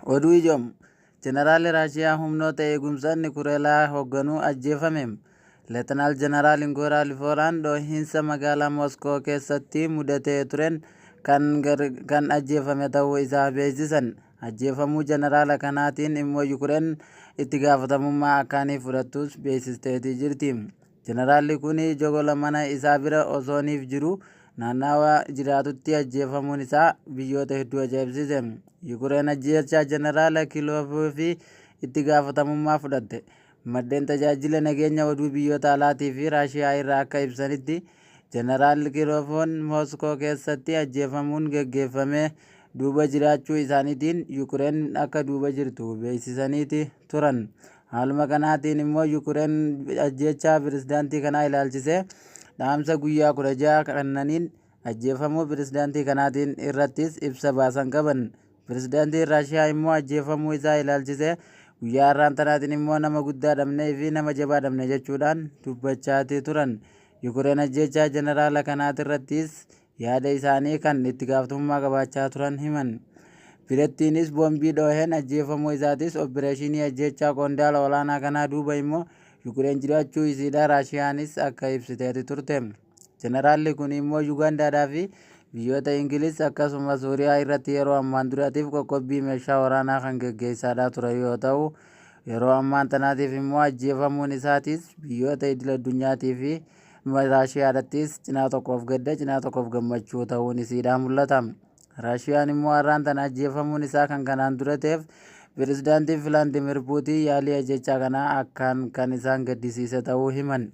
Oduu ijoo, Jeneraalli Raashiyaa humnoota eegumsaa Nikureelaa hoogganuu ajjeefame. Leetanaal Jeneraal Ingooraa Lifooraan dhoohinsa magaalaa Mooskoo keessatti mudatee tureen kan ajjeefame ta'uu isaa beeksisan. Ajjeefamuu jeneraala kanaatiin immoo Yukureen itti gaafatamummaa akkaanii fudhattus beeksisteetii jirti. Jeneraalli kun jogola mana isaa bira osooniif jiru naannawa jiraatutti ajjeefamuun isaa biyyoota hedduu ajaa'ibsiise. Yukureen ajjeechaa jeneraala Kiloofii fi itti gaafatamummaa fudhatte. Maddeen tajaajila nageenya oduu biyyoota alaatii fi Raashiyaa irraa akka ibsanitti, jeneraal Kiloofoon Mooskoo keessatti ajjeefamuun geggeeffamee duuba jiraachuu isaaniitiin Yukureen akka duuba jirtu beeksisaniiti turan. Haaluma kanaatiin immoo Yukureen ajjeechaa pirezidaantii kanaa ilaalchisee dhaamsa guyyaa 16 kennaniin ajjeefamuu pirezidaantii kanaatiin irrattis ibsa baasan qaban. Pirezidaantiin Raashiyaa immoo ajjeefamuu isaa ilaalchisee guyyaa har'aan tanaatiin immoo nama guddaa dhabnee fi nama jabaa dhabne jechuudhaan dubbachaatii turan. Yukureen ajjeechaa jeneraala kanaatirrattis yaada isaanii kan itti gaafatamummaa qabaachaa turan himan. Birattiinis boombii dhooheen ajjeefamuu isaatis opereeshinii ajjeechaa qondaala olaanaa kanaa duuba immoo Yukureen jiraachuu isiidha Raashiyaanis akka ibsiteeti turte. Jeneraalli kun immoo Yugaandaadhaa fi biyyoota Ingiliz akkasumas Suuriyaa irratti yeroo ammaan duraatiif qoqqobbii meeshaa waraanaa kan geggeessaadhaa ture yoo ta'u, yeroo ammaan tanaatiif immoo ajjeefamuun isaatis biyyoota idil addunyaatii fi Raashiyaadhattis cinaa tokkoof gadda, cinaa tokkoof gammachuu ta'uun isiidhaa mul'ata. Raashiyaan immoo har'aan tana ajjeefamuun isaa kan kanaan dura ta'eef pirezidaantiin Vilaadimir Puutiin yaalii ajjechaa kanaa akkaan kan isaan gaddisiise ta'uu himan.